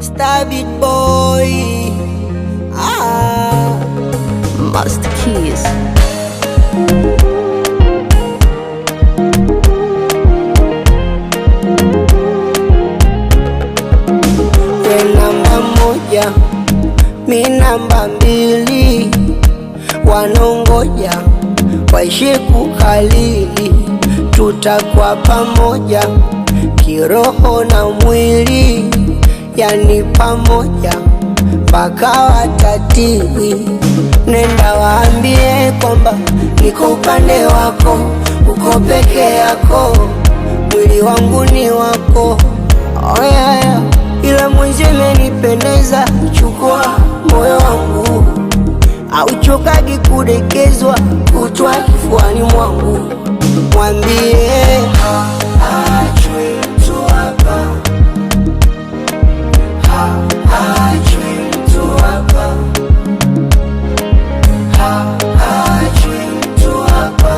Stabit boy. Ah. Must Keys. We namba moja, mi namba mbili, wanongoja waishi kukalili, tutakuwa pamoja kiroho na mwili, yani pamoja mpaka watatii. Nenda waambie kwamba niko upande wako, uko peke yako, mwili wangu ni wako. Oh, yeah, yeah. Ila mwenzi imenipendeza, chukua moyo wangu, auchokagi kudekezwa, kutwa kifuani mwangu, mwambie haachwi mtu hapa, haachwi mtu hapa, haachwi mtu hapa,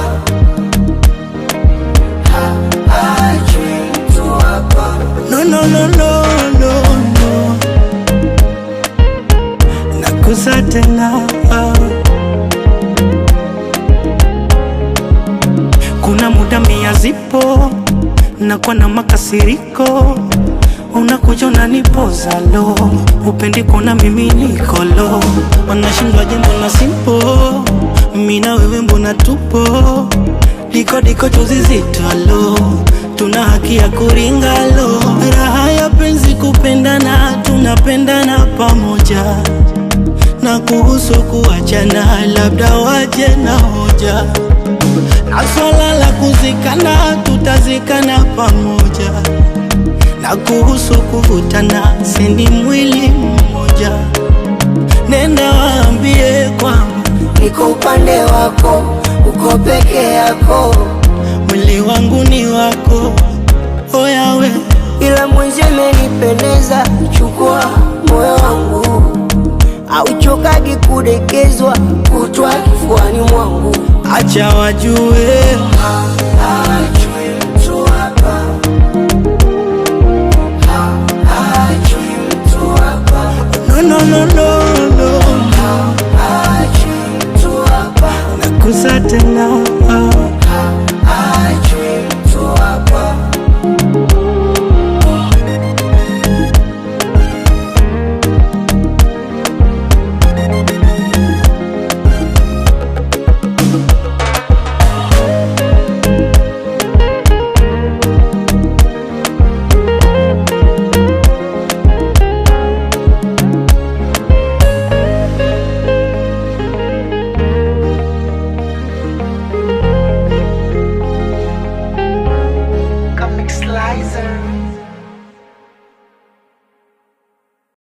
haachwi mtu hapa. No, no, no, no, no, no. Nakusa tena. Kuna muda mia zipo nakuwa na makasiriko, unakuja unanipoza lo, upendi kuona mimi niko low. Wanashindwaje mbona simpo, mimi na wewe mbona tupo diko diko chozi zito lo, tuna haki ya kuringa lo, raha ya penzi kupendana, tunapendana pamoja na kuhusu kuachana, labda waje na hoja na swala la kuzikana, tutazikana pamoja, na kuhusu kuvutana, sindi mwili mmoja. Nenda waambie kwamba Niko upande wako, uko peke yako, mwili wangu ni wako, oyawe ila mwenzi amenipendeza, chukua moyo wangu, auchokagi kudekezwa, kutwa kifuani mwangu. acha wajue Haachwi mtu hapa, haachwi mtu hapa, no, no, no, no.